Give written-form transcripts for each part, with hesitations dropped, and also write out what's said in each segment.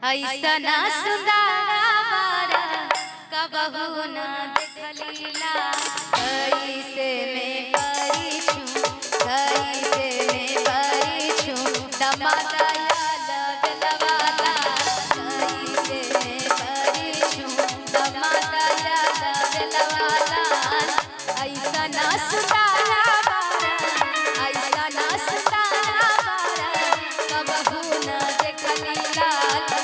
ऐसना सुंदरा बारा कबहू ना देखलीला। कैसे में परिछु, कैसे में परिछु दमादया लगलवाला। कैसे में परिछु दमादया लगलवाला। ऐसना सुंदरा बारा, ऐसना सुंदरा बारा कबहू ना देखलीला।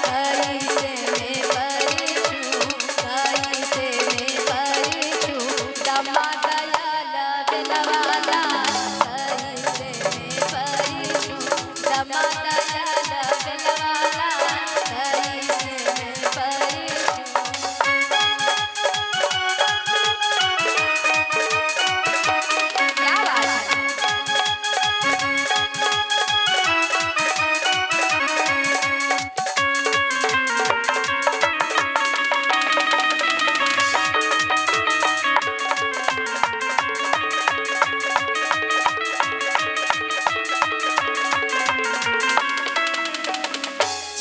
कैसे में परिछु, कैसे में परिछु दमादया लगलवाला। कैसे में परिछु दमादया लगलवाला। कैसे में परिछु। क्या बात है।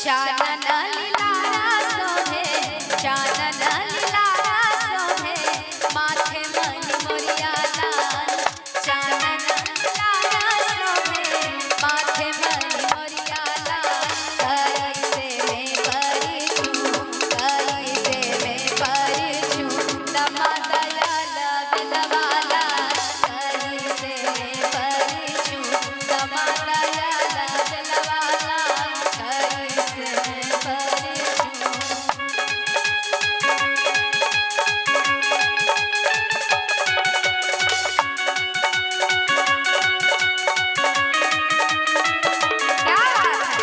चानन लीला सोहे, चानन लीला सोहे, माथे मणि मोरिया लाल। चानन लीला सोहे, माथे मणि मोरिया लाल। कैसे में परिछु, कैसे में परिछु दमादया लगलवाला। कैसे में परिछु दमादया लगलवाला। कैसे में परिछु। क्या बात है।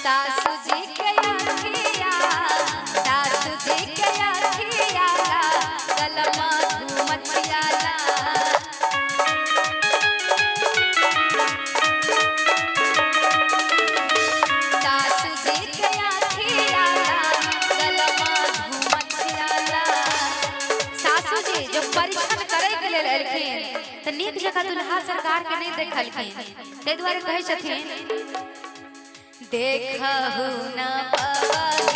सासू जी के अखिया, सासू जी के अखिया, गलमा मछिया। सासू जी के अखिया, गलमा मछिया। सासू जी जो परीक्षण करे के लेल एलखिन तऽ नीक जकाँ दुल्हा सरकार के नहि देखलखिन, ताहि दुआरे कहै छथिन देखहु न पवनी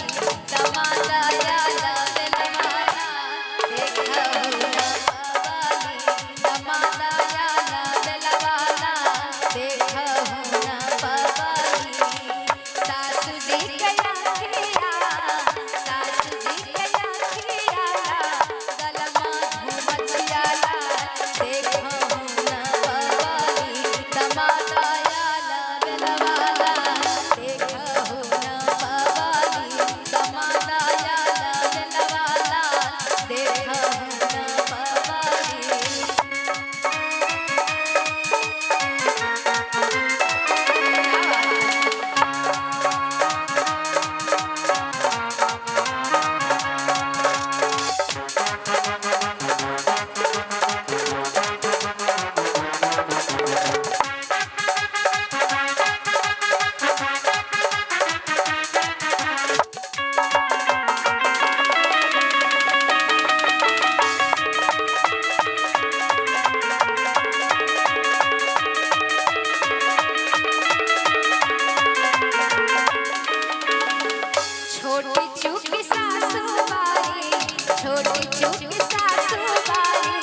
दमादया लगलवाला। देखहु न पवनी दमादया लगलवाला। देखहु न पवनी। सासू जी के अखिया, सासू जी के अखिया, गलमा मछिया। देखहु न पवनी दमादया लगलवाला। देखहु न पवनी दमादया लगलवाला। देखहु न पवनी। क्या बात है। छोटी चूकी सासू बारी, छोटी चूकी सासू बारी,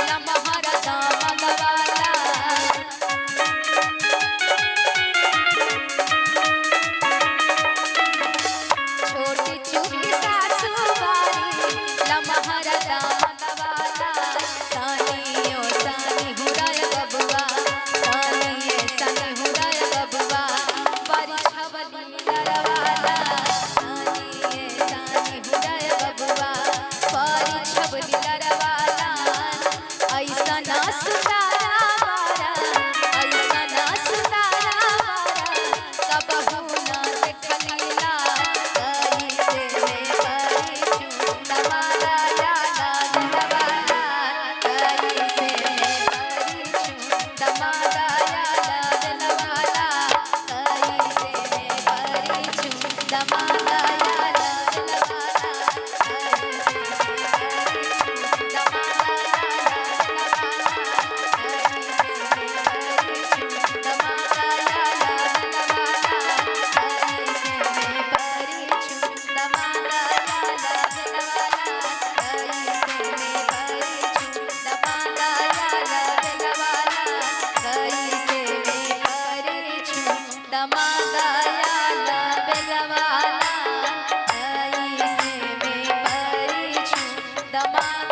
लमहर दामद वाला। छोटी चूकी सासू बारी, लमहर दामद वाला। सानियो सानी हुराय बबुआ, सानिए सानी हुराय बबुआ, परिछवली लरवाला। सानिए सानी हुराय बबुआ, परिछवली दमाद।